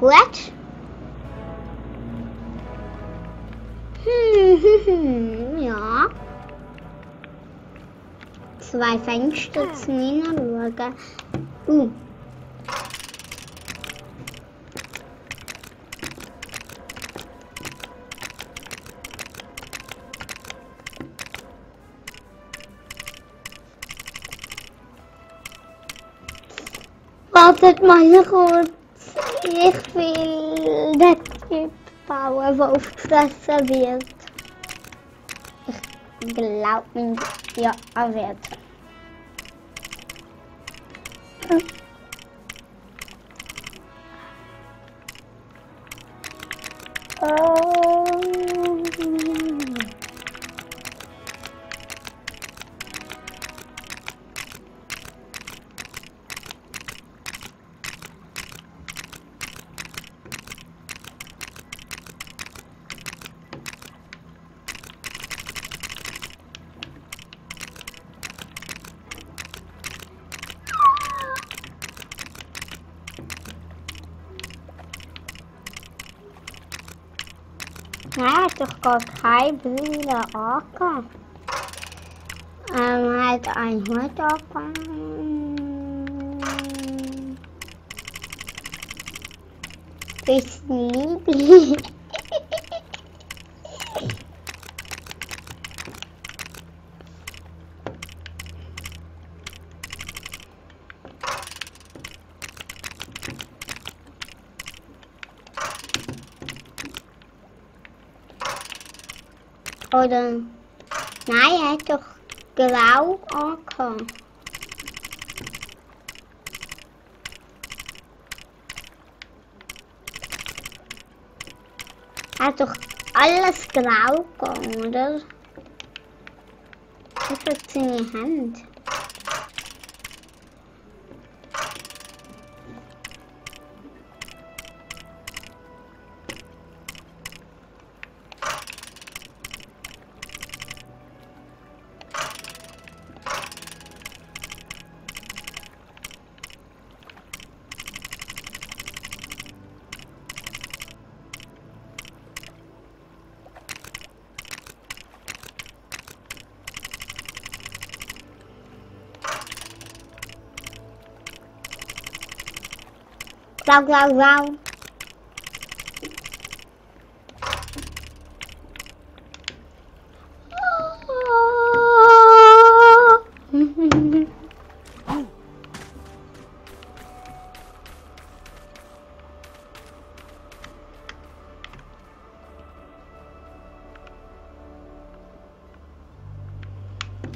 Gut. Ja. 2 Fenster zum Hineinschauen. Wartet mal kurz. Ich will den Typ bauen, der aufgefressen wird. Ich glaube nicht. Ja, er wird. Er hat doch gar keine Brille angehabt. Er hat einen Hut angehabt. Bisschen lieblich. Oder, nein, er hat doch grau angehabt. Er hat doch alles grau gegangen, oder? Das ist seine Hand. Grau, grau, grau.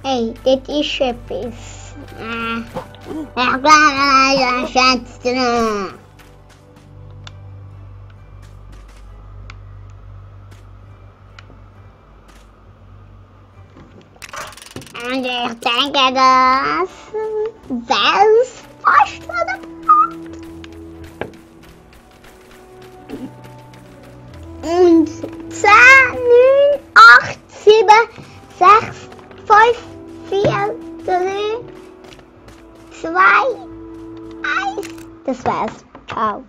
Hey, dit is etwas. Ja, klar, schätze. Und ich denke, das wär's fast wieder gehabt. Und 10, 9, 8, 7, 6, 5, 4, 3, 2, 1. Das wär's. Ciao.